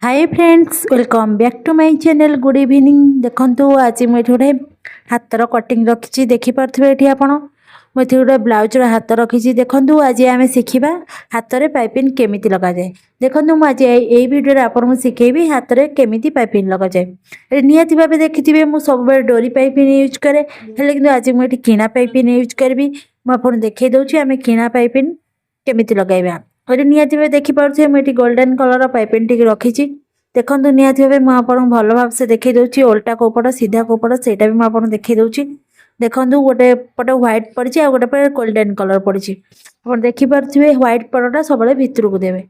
Hi friends, welcome back to my channel. Good evening. ଦେଖନ୍ତୁ, ଆଜି ମୁଁ ଏଠି ଗୋଟେ ହାତର କଟିଂ ରଖିଛି। ଦେଖିପାରୁଥିବେ ଏଠି ଆପଣ, ମୁଁ ଏଠି ଗୋଟେ ବ୍ଲାଉଜର ହାତ ରଖିଛି। ଦେଖନ୍ତୁ, ଆଜି ଆମେ ଶିଖିବା ହାତରେ ପାଇପିନ୍ କେମିତି ଲଗାଯାଏ। ଦେଖନ୍ତୁ, ମୁଁ ଆଜି ଏଇ ଭିଡ଼ିଓରେ ଆପଣଙ୍କୁ ଶିଖେଇବି ହାତରେ କେମିତି ପାଇପିନ୍ ଲଗାଯାଏ। ଏଠି ନିହାତି ଭାବେ ଦେଖିଥିବେ, ମୁଁ ସବୁବେଳେ ଡୋରି ପାଇପିନ୍ ୟୁଜ୍ କରେ, ହେଲେ କିନ୍ତୁ ଆଜି ମୁଁ ଏଠି କିଣା ପାଇପିନ୍ ୟୁଜ୍ କରିବି। ମୁଁ ଆପଣଙ୍କୁ ଦେଖେଇ ଦେଉଛି ଆମେ କିଣା ପାଇପିନ୍ କେମିତି ଲଗାଇବା। ଏଠି ନିହାତି ଭାବେ ଦେଖିପାରୁଥିବେ, ମୁଁ ଏଠି ଗୋଲ୍ଡେନ୍ କଲର୍ ପାଇପିନ୍ ଟିକେ ରଖିଛି। ଦେଖନ୍ତୁ, ନିହାତି ଭାବେ ମୁଁ ଆପଣଙ୍କୁ ଭଲ ଭାବରେ ଦେଖେଇ ଦେଉଛି, ଓଲଟା କୋଉ ପଟ, ସିଧା କୋଉ ପଟ, ସେଇଟା ବି ମୁଁ ଆପଣଙ୍କୁ ଦେଖେଇ ଦେଉଛି। ଦେଖନ୍ତୁ, ଗୋଟେ ପଟେ ହ୍ୱାଇଟ୍ ପଡ଼ିଛି ଆଉ ଗୋଟେ ପଟେ ଗୋଲ୍ଡେନ୍ କଲର୍ ପଡ଼ିଛି। ଆପଣ ଦେଖିପାରୁଥିବେ, ହ୍ୱାଇଟ୍ ପଟଟା ସବୁବେଳେ ଭିତରକୁ ଦେବେ।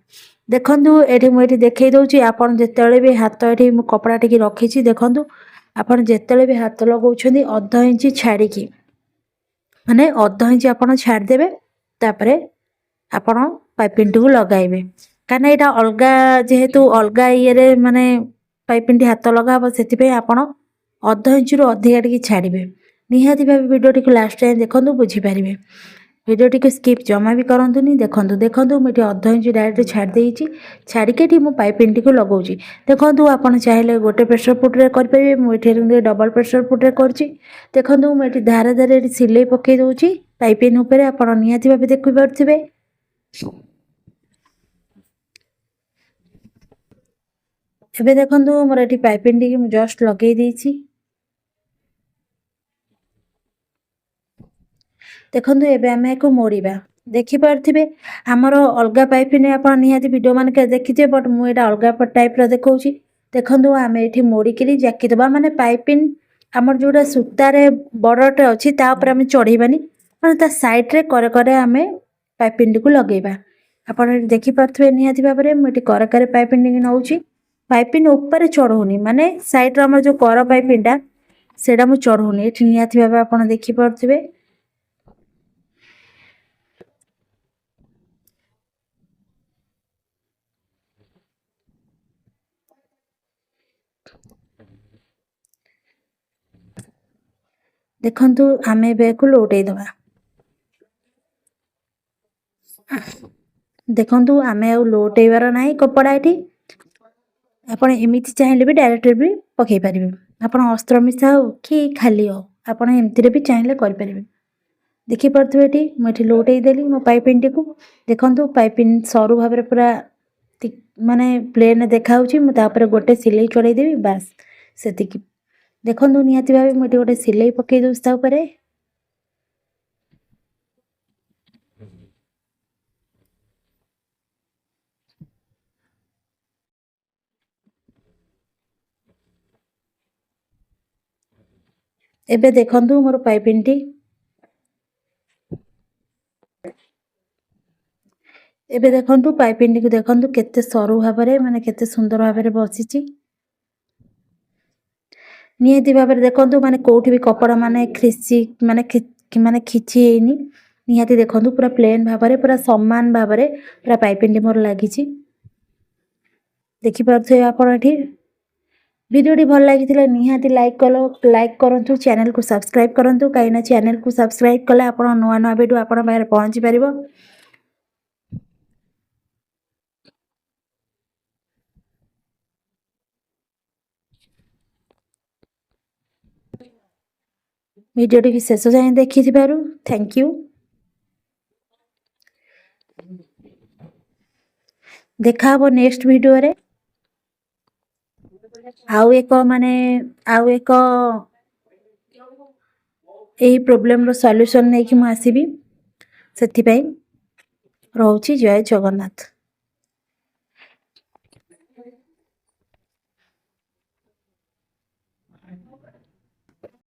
ଦେଖନ୍ତୁ, ଏଠି ମୁଁ ଏଠି ଦେଖେଇ ଦେଉଛି। ଆପଣ ଯେତେବେଳେ ବି ହାତ, ଏଠି ମୁଁ କପଡ଼ା ଟିକେ ରଖିଛି। ଦେଖନ୍ତୁ, ଆପଣ ଯେତେବେଳେ ବି ହାତ ଲଗାଉଛନ୍ତି, ଅଧ ଇଞ୍ଚ ଛାଡ଼ିକି, ମାନେ ଅଧ ଇଞ୍ଚ ଆପଣ ଛାଡ଼ିଦେବେ, ତାପରେ ଆପଣ ପାଇପିଂଟିକୁ ଲଗାଇବେ। କାହିଁକିନା ଏଇଟା ଅଲଗା, ଯେହେତୁ ଅଲଗା ଇଏରେ ମାନେ ପାଇପିଂଟି ହାତ ଲଗା ହେବ, ସେଥିପାଇଁ ଆପଣ ଅଧ ଇଞ୍ଚରୁ ଅଧିକା ଟିକେ ଛାଡ଼ିବେ। ନିହାତି ଭାବେ ଭିଡ଼ିଓଟିକୁ ଲାଷ୍ଟ ଟାଇମ୍ ଦେଖନ୍ତୁ, ବୁଝିପାରିବେ। ଭିଡ଼ିଓଟିକୁ ସ୍କିପ୍ ଜମା ବି କରନ୍ତୁନି। ଦେଖନ୍ତୁ, ଦେଖନ୍ତୁ, ମୁଁ ଏଠି ଅଧ ଇଞ୍ଚ ଡାଇରେକ୍ଟ ଛାଡ଼ି ଦେଇଛି। ଛାଡ଼ିକି ଏଠି ମୁଁ ପାଇପିଂଟିକୁ ଲଗାଉଛି। ଦେଖନ୍ତୁ, ଆପଣ ଚାହିଁଲେ ଗୋଟେ ପ୍ରେସର ପୁଟରେ କରିପାରିବେ। ମୁଁ ଏଠି ଡବଲ୍ ପ୍ରେସର ପୁଟରେ କରୁଛି। ଦେଖନ୍ତୁ, ମୁଁ ଏଠି ଧାରେ ଧାରେ ଏଠି ସିଲେଇ ପକାଇ ଦେଉଛି ପାଇପିଂ ଉପରେ। ଆପଣ ନିହାତି ଭାବେ ଦେଖିପାରୁଥିବେ। ଏବେ ଦେଖନ୍ତୁ, ମୋର ଏଠି ପାଇପିଂ ଟିକେ ମୁଁ ଜଷ୍ଟ ଲଗେଇ ଦେଇଛି। ଦେଖନ୍ତୁ, ଏବେ ଆମେ ଏହାକୁ ମୋଡ଼ିବା। ଦେଖିପାରୁଥିବେ, ଆମର ଅଲଗା ପାଇପିଂ ଆପଣ ନିହାତି ଭିଡ଼ିଓ ମାନଙ୍କରେ ଦେଖିଥିବେ, ବଟ୍ ମୁଁ ଏଇଟା ଅଲଗା ଟାଇପ୍ର ଦେଖାଉଛି। ଦେଖନ୍ତୁ, ଆମେ ଏଠି ମୋଡ଼ିକିରି ଜାକିଦେବା। ମାନେ ପାଇପିଂ ଆମର ଯେଉଁଟା ସୂତାରେ ବର୍ଡ଼ରଟେ ଅଛି, ତା ଉପରେ ଆମେ ଚଢ଼େଇବାନି, ମାନେ ତା ସାଇଡ଼୍ରେ କରେ କରେ ଆମେ ପାଇପିଂଟିକୁ ଲଗେଇବା। ଆପଣ ଏଠି ଦେଖିପାରୁଥିବେ, ନିହାତି ଭାବରେ ମୁଁ ଏଠି କରେ କରେ ପାଇପିଂଟିକି ନେଉଛି, ପାଇପିଂ ଉପରେ ଚଢ଼ଉନି। ମାନେ ସାଇଡ଼୍ର ଆମର ଯେଉଁ କର ପାଇପିଂଟା, ସେଇଟା ମୁଁ ଚଢ଼ଉନି। ଏଠି ନିହାତି ଭାବେ ଆପଣ ଦେଖିପାରୁଥିବେ। ଦେଖନ୍ତୁ, ଆମେ ଏବେ ଏହାକୁ ଲୋଟେଇ ଦେବା। ଦେଖନ୍ତୁ, ଆମେ ଆଉ ଲୋଟେଇବାର ନାହିଁ କପଡ଼ା ଏଠି। ଆପଣ ଏମିତି ଚାହିଁଲେ ବି ଡାଇରେକ୍ଟ ବି ପକାଇ ପାରିବେ। ଆପଣ ଅସ୍ତ୍ର ମିଶା ହଉ କି ଖାଲି ହଉ, ଆପଣ ଏମିତିରେ ବି ଚାହିଁଲେ କରିପାରିବେ। ଦେଖିପାରୁଥିବେ, ଏଠି ମୁଁ ଏଠି ଲୋଟେଇ ଦେଲି ମୋ ପାଇପିଂଟିକୁ। ଦେଖନ୍ତୁ, ପାଇପିଂ ସରୁ ଭାବରେ ପୁରା ମାନେ ପ୍ଲେନ୍ ଦେଖାହେଉଛି। ମୁଁ ତାପରେ ଗୋଟେ ସିଲେଇ ଚଢ଼େଇ ଦେବି, ବାସ୍ ସେତିକି। ଦେଖନ୍ତୁ, ନିହାତି ଭାବେ ମୁଁ ଏଠି ଗୋଟେ ସିଲେଇ ପକାଇ ଦେଉଛି ତା ଉପରେ। ଏବେ ଦେଖନ୍ତୁ ମୋର ପାଇପିଂଟି। ଏବେ ଦେଖନ୍ତୁ, ପାଇପିଂଟିକୁ ଦେଖନ୍ତୁ, କେତେ ସରୁ ଭାବରେ, ମାନେ କେତେ ସୁନ୍ଦର ଭାବରେ ବସିଛି। ନିହାତି ଭାବରେ ଦେଖନ୍ତୁ, ମାନେ କେଉଁଠି ବି କପଡ଼ା ମାନେ ଖ୍ରୀଚି ମାନେ ଖିଚି ହେଇନି। ନିହାତି ଦେଖନ୍ତୁ, ପୁରା ପ୍ଲେନ୍ ଭାବରେ, ପୁରା ସମାନ ଭାବରେ ପୁରା ପାଇପିଂଟି ମୋର ଲାଗିଛି। ଦେଖିପାରୁଥିବେ ଆପଣ ଏଠି। ଭିଡ଼ିଓଟି ଭଲ ଲାଗିଥିଲେ ନିହାତି ଲାଇକ୍ କରନ୍ତୁ, ଚ୍ୟାନେଲକୁ ସବସ୍କ୍ରାଇବ୍ କରନ୍ତୁ, କାହିଁକିନା ଚ୍ୟାନେଲକୁ ସବସ୍କ୍ରାଇବ୍ କଲେ ଆପଣ ନୂଆ ନୂଆ ଭିଡ଼ିଓ ଆପଣଙ୍କ ପାଖରେ ପହଞ୍ଚି ପାରିବ। ଭିଡ଼ିଓଟିକୁ ଶେଷ ଯାଏଁ ଦେଖିଥିବାରୁ thank you. ଦେଖା ହବ ନେକ୍ସଟ ଭିଡ଼ିଓରେ, ଆଉ ଏକ ମାନେ ଆଉ ଏକ ଏହି ପ୍ରୋବ୍ଲେମର ସଲ୍ୟୁସନ୍ ନେଇକି ମୁଁ ଆସିବି। ସେଥିପାଇଁ ରହୁଛି। ଜୟ ଜଗନ୍ନାଥ।